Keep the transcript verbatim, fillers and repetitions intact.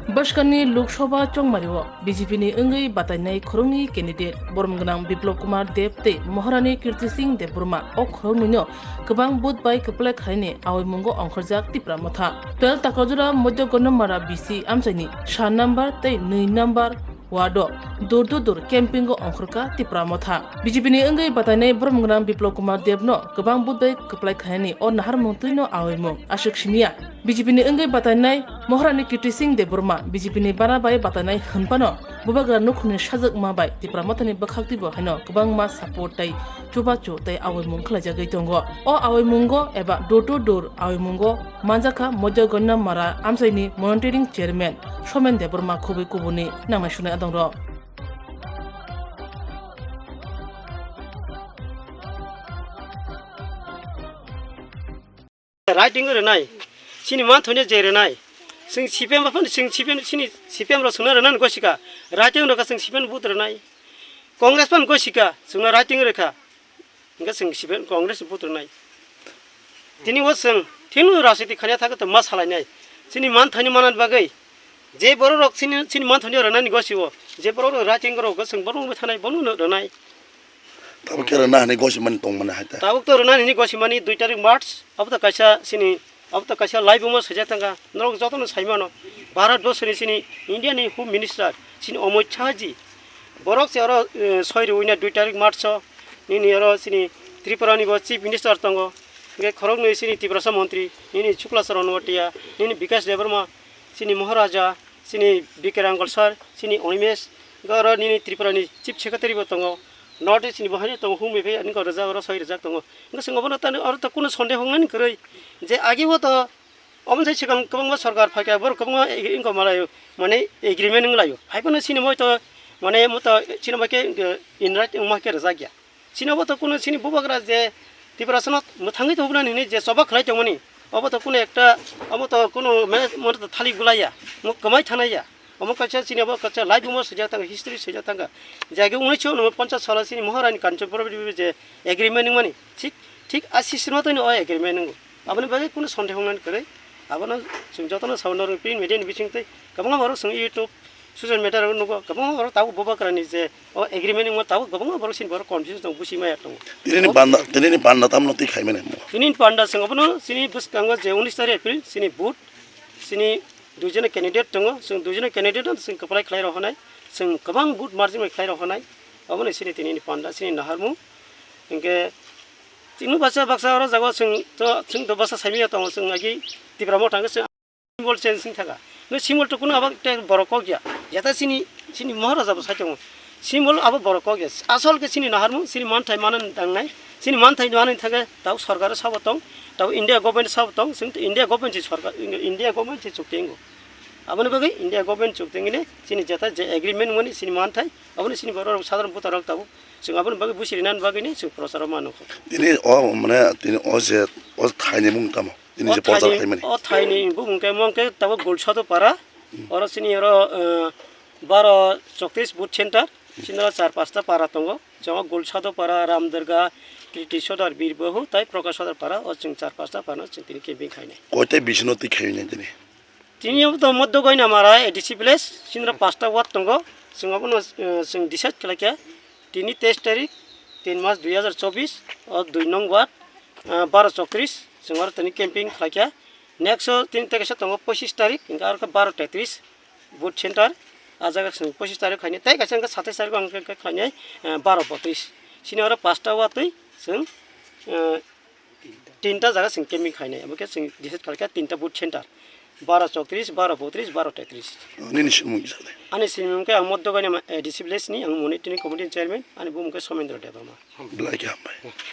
Bwskangni Lok Sabha chongmario B J P ni wngwi batainai khoroknwi candidate borom gwnang Biplab Kumar Deb tei Maharani Kirti Singh Debbarma o khoroknwino kwbang vote bai kwplai khlaini awaimungo ongkhorjak Tipra Motha. Twelve Takarjora Madhya Gondamara B C amchaini sa number tei nwi number ward o door to door camping o ongkhorkha Tipra Motha. B J P ni wngwi batainai borom gwnang Biplab Kumar Deb no kwbang vote bai kwplai khlaini o naharmung twino awaimung aswk simiya. B J P ni wngwi batainai Maharani Kirti Singh Debbarma B J P ni bana bai batainai hwnphano bubagra nukhungni sajwkma bai Tipra Mothani bwkhaktwibo haino kwbangma support tei chubachu tei awaimung khlaijagwi tongo. O awaimungo eba door to door awaimungo manjakha Madhya Gondamara amchaini monitoring chairman Somen Debbarma khubui kubuni nangnai sunai adongrok. Right wngwi rwnai. Chini manthoino je rwnai. Chwng C P M rok phano, chwng C P M, chini C P M rok chwngno rwnani gosika. Right wngwi rwkha chwng C P M vote rwnai. Congress phano gosika, chwngno right wngwi rwkha. Hwnkhe chwng C P M Congress vote rwnai. Tini o chwng thino rajniti khaina thangwi tongma salainai. Chini manthoino manani bagwi. Je borok rok chini, chini manthoino rwnani gosio, je borok rok right wngwi rokgo chwng borok wngwi thanai, bono no rwnai. Tabuk khe rwna hwnwi gosimani tongmani hai ta. Tabuk to rwna hwnwi gosimani dui tarik March, abo to kaisa chini, abo to kaisa laibuma swijak thangkha. Norok jotono saimano, Bharat borsoni chini India ni Home Minister, chini Amit Shah ji. Borok se oro, eh, soi rwina dui tarik March o, nini oro chini Tripura ni bo Chief Minister tongo. Hwnkhe khoroknwi chini Tiprasa montri, nini Shukla Charan Noatia, nini Bikash Debbarma, chini Maharaja, chini Bikram Golsar, chini Animesh, oro nini Tripura ni Chief Secretary bo tongo, North East ni bo haino tongo, humui phai ani ko rwjak, oro soi rwjak tongo. Hwnkhe chwng obono tani oro to kunu sonde hwngnani kwrwi, je agi o to omo sai swkang kwbangma sorkar phaikha, borok kwbangma ag-, wngkha malaio, mane agreement wnglaio. Hai phano chini moi to, mane mo to chini moi khe, wngkhe in right wngma khe rwjak ya. Chini obo to kunu chini bubagra je Tiprasano mwthangwi tongmani hwnwi je choba khlai tongmani, obo to kunu ekta, obo to kunu mane, mane to thalik bulaiya, mo kwmai thanaiya. Omo kaisa chini obo kaisa laibuma swijak thangkha, history swijak thangkha. Je age unnish sho ponchas salo chini Maharani Kanchanpur je agreement wngmani, thik, thik a system o tongni o agreement wngo. Aboni bagwi kunu sonde hwngnani kwrwi. Abono chwng jotono sao, norok print media ni bisingtwi kwbangma borok chwng YouTube, social media rok nugo, kwbangma borok tabuk bubagrani je o agreement wngma tabuk kwbangma borok chini borok confusion tongo, busi maya tongo. Tinini panda, tinini panda tamno twi khaimani mo? Tinini panda chwng abono chini bwskango je unis tarik April chini vote, chini duijona candidate tongo, chwng duijona candidate no chwng kwplai khlai rohonai, chwng kwbang vote margin bai khlai rohonai, obono chini tinini panda, chini naharmung. Hinkhe chini baksa baksa oro jaga chwng to, chwng to baksa saimanya tongo, chwng agi Tipra Motha hwnkhe chwng symbol change wng thaka. Hwnkhe symbol to kunu abo tei borok kok ya. Jeta chini, chini Maharaja bo sai tongo. Symbol abo borok kok ya. Asol khe chini naharmung, chini manthai manani tangnai. Chini manthai manani thangkhe tabo sorkar sabo tong, tabo India government sabo tong, chwng India government se sorkar, India government se chukti wngo. Aboni bagwi India government chukti wngwi chini jeta je agreement wngmani chini manthai, aboni chini borok sadharon voter rok tabo. Chwng aboni bagwi busi rinani bagwi ni chwng procharo mano kho. Tini o mane tini o je o thaini mung tamo? Tini je prochar khaimani. O thaini bumung khe mong khe tabo Golsado para. Hmm. Oro chini oro, eh, baro choktis booth center. Hmm. Chini oro char pasta para tongo. Chongo Golsado para, Ramderga, Kriti Sodar, Birbahu, tai Prakash Sodar para. O chwng char pasta para no chwng tini camping khainai. Koita bisino twi khainai tini? Tini obo to Moddo Goinamara A D C village, chini oro pasta ward tongo. Chwng abono, eh, chwng decide khlaikha. Tini teis tarik, tin mas dui hazar chobis, o dui nong ward, ah, baro chokris, chwng oro tini camping khlaikha. Next o tini tekesa tongo pochis tarik, hwnkhe aro khe baro tetris vote center. Ah jaga chwng pochis tarik khainai, tei kaisa hwnkhe satais tarik o hwnkhe khainai, ah, baro botris. Chini oro pasta watwi chwng, ah, tinta jaga chwng camping khainai, abo khe chwng decide khlaikha tinta vote center. Baro chokris, baro botris, baro tetris. Nini simung kisa de? Ani simung khe ang Moddo Goinama A D C village ni, ang monitoring committee ni chairman, ani bumung khe Somendra Debbarma. Belai khe hambai.